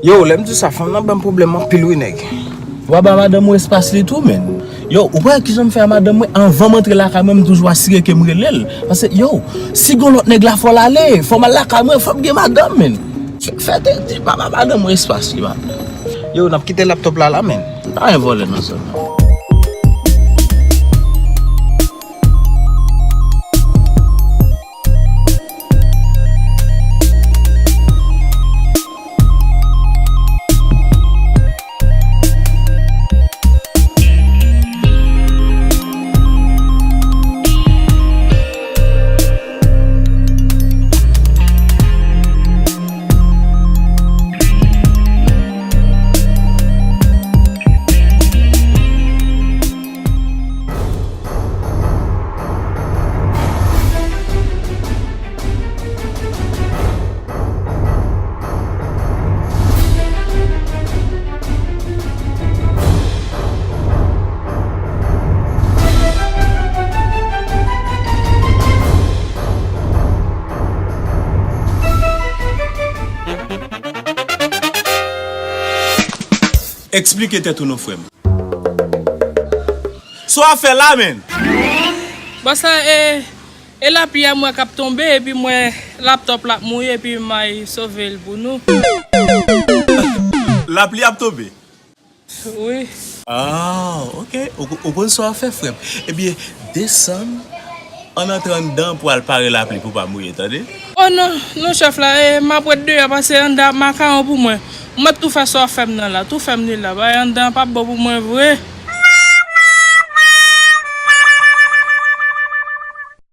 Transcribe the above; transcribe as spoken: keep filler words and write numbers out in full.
Yo, lè m di sa, fanm nan ban m pwoblèm anpil wi, nèg. W a ba madanm ou espas li tou, menn. Yo, ou pa wè kijan m fè a madanm mwen? Anvan m antre lakay mwen, m toujou asire ke m rele l. Paske, yo, si gon lòt nèg la, fò l ale. Fò m al lakay mwen, fò m gen madanm, menn. Fè, fè tenten, pa ba madanm ou espas li, man. Yo, n ap kite laptop la, la, menn. Pa gen vòlè nan zòn nan. Eksplike tèt ou non, frè m. Sa w ap fè la, menn? Bòs la, e, e lapli a m wè k ap tonbe, epi m wè laptòp la ap mouye, epi m ay sove l pou nou. Lapli ap tonbe? Wi. Ah, ok. Ou, ou konn sa w ap fè, frè m. Ebyen, desann, ann antre anndan pou al pare lapli pou pa mouye, tande? Oh non, non, chèf la, e, m ap ret deyò, paske anndan ap makawon pou mwen. Mwen tou fè sa w ap fè m nan la, tou fè m li la, bay anndan p ap bon pou mwen vre.